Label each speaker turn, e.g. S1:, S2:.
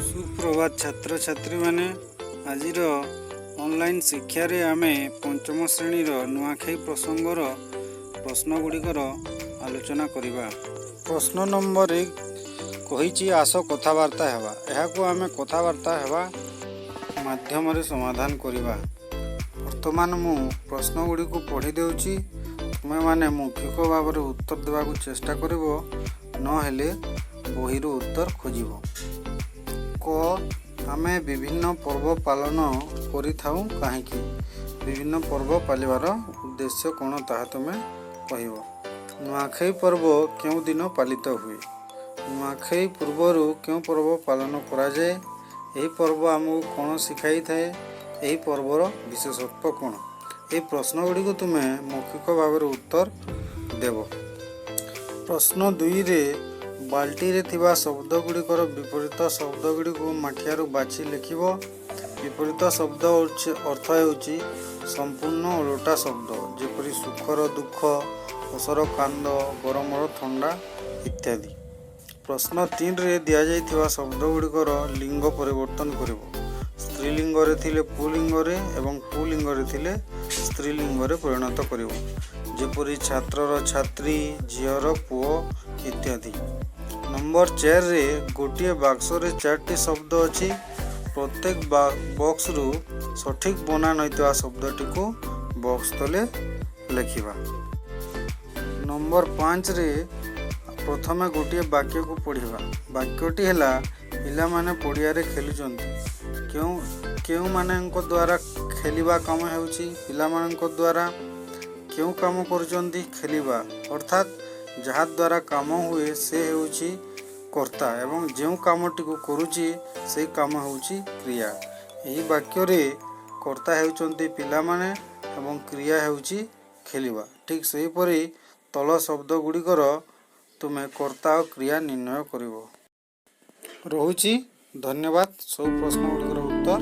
S1: ସୁପ୍ରଭାତ ଛାତ୍ରଛାତ୍ରୀମାନେ। ଆଜିର ଅନଲାଇନ୍ ଶିକ୍ଷାରେ ଆମେ ପଞ୍ଚମ ଶ୍ରେଣୀର ନୂଆଖାଇ ପ୍ରସଙ୍ଗର ପ୍ରଶ୍ନଗୁଡ଼ିକର ଆଲୋଚନା କରିବା। ପ୍ରଶ୍ନ ନମ୍ବର 1 କହିଛି, ଆସ କଥାବାର୍ତ୍ତା ହେବା। ଏହାକୁ ଆମେ କଥାବାର୍ତ୍ତା ହେବା ମାଧ୍ୟମରେ ସମାଧାନ କରିବା। ବର୍ତ୍ତମାନ ମୁଁ ପ୍ରଶ୍ନଗୁଡ଼ିକୁ ପଢ଼ି ଦେଉଛି। ତୁମେମାନେ ମୌଖିକ ଭାବରେ ଉତ୍ତର ଦେବାକୁ ଚେଷ୍ଟା କରିବ, ନହେଲେ ବହିରୁ ଉତ୍ତର ଖୋଜିବ। କ, ଆମେ ବିଭିନ୍ନ ପର୍ବ ପାଳନ କରିଥାଉ କାହିଁକି? ବିଭିନ୍ନ ପର୍ବ ପାଳିବାର ଉଦ୍ଦେଶ୍ୟ କ'ଣ, ତାହା ତୁମେ କହିବ। ନୂଆଖାଇ ପର୍ବ କେଉଁ ଦିନ ପାଳିତ ହୁଏ? ନୂଆଖାଇ ପୂର୍ବରୁ କେଉଁ ପର୍ବ ପାଳନ କରାଯାଏ? ଏହି ପର୍ବ ଆମକୁ କ'ଣ ଶିଖାଇଥାଏ? ଏହି ପର୍ବର ବିଶେଷତ୍ୱ କ'ଣ? ଏହି ପ୍ରଶ୍ନଗୁଡ଼ିକୁ ତୁମେ ମୌଖିକ ଭାବରେ ଉତ୍ତର ଦେବ। ପ୍ରଶ୍ନ 2ରେ ବାଲଟିରେ ଥିବା ଶବ୍ଦ ଗୁଡ଼ିକର ବିପରୀତ ଶବ୍ଦ ଗୁଡ଼ିକୁ ମାଠିଆରୁ ବାଛି ଲେଖିବ। ବିପରୀତ ଶବ୍ଦ ଅର୍ଥ ହେଉଛି ସମ୍ପୂର୍ଣ୍ଣ ଓଲଟା ଶବ୍ଦ, ଯେପରି ସୁଖର ଦୁଃଖ, ହସର କାନ୍ଦ, ଗରମର ଥଣ୍ଡା ଇତ୍ୟାଦି। ପ୍ରଶ୍ନ 3ରେ ଦିଆଯାଇଥିବା ଶବ୍ଦ ଗୁଡ଼ିକର ଲିଙ୍ଗ ପରିବର୍ତ୍ତନ କରିବ। ସ୍ତ୍ରୀଲିଙ୍ଗରେ ଥିଲେ ପୁଲିଙ୍ଗରେ ଏବଂ ପୁଲିଙ୍ଗରେ ଥିଲେ ସ୍ତ୍ରୀଲିଙ୍ଗରେ ପରିଣତ କରିବ, ଯେପରି ଛାତ୍ରର ଛାତ୍ରୀ, ଝିଅର ପୁଅ ଇତ୍ୟାଦି। ନମ୍ବର 4ରେ ଗୋଟିଏ ବାକ୍ସରେ ଚାରିଟି ଶବ୍ଦ ଅଛି। ପ୍ରତ୍ୟେକ ବକ୍ସରୁ ସଠିକ୍ ବନାନ ହୋଇଥିବା ଶବ୍ଦଟିକୁ ବକ୍ସ ତଳେ ଲେଖିବା। ନମ୍ବର 5ରେ ପ୍ରଥମେ ଗୋଟିଏ ବାକ୍ୟକୁ ପଢ଼ିବା। ବାକ୍ୟଟି ହେଲା, ପିଲାମାନେ ପଡ଼ିଆରେ ଖେଳୁଛନ୍ତି। କେଉଁ କେଉଁମାନଙ୍କ ଦ୍ୱାରା ଖେଳିବା କାମ ହେଉଛି? ପିଲାମାନଙ୍କ ଦ୍ୱାରା। କେଉଁ କାମ କରୁଛନ୍ତି? ଖେଳିବା। ଅର୍ଥାତ୍ ଯାହା ଦ୍ୱାରା କାମ ହୁଏ, ସେ ହେଉଛି କର୍ତ୍ତା ଏବଂ ଯେଉଁ କାମଟିକୁ କରୁଛି, ସେଇ କାମ ହେଉଛି କ୍ରିୟା। ଏହି ବାକ୍ୟରେ କର୍ତ୍ତା ହେଉଛନ୍ତି ପିଲାମାନେ ଏବଂ କ୍ରିୟା ହେଉଛି ଖେଳିବା। ଠିକ୍ ସେହିପରି ତଳ ଶବ୍ଦ ଗୁଡ଼ିକର ତୁମେ କର୍ତ୍ତା ଓ କ୍ରିୟା ନିର୍ଣ୍ଣୟ କରିବ। ରହୁଛି, ଧନ୍ୟବାଦ। ସବୁ ପ୍ରଶ୍ନ ଗୁଡ଼ିକର ଉତ୍ତର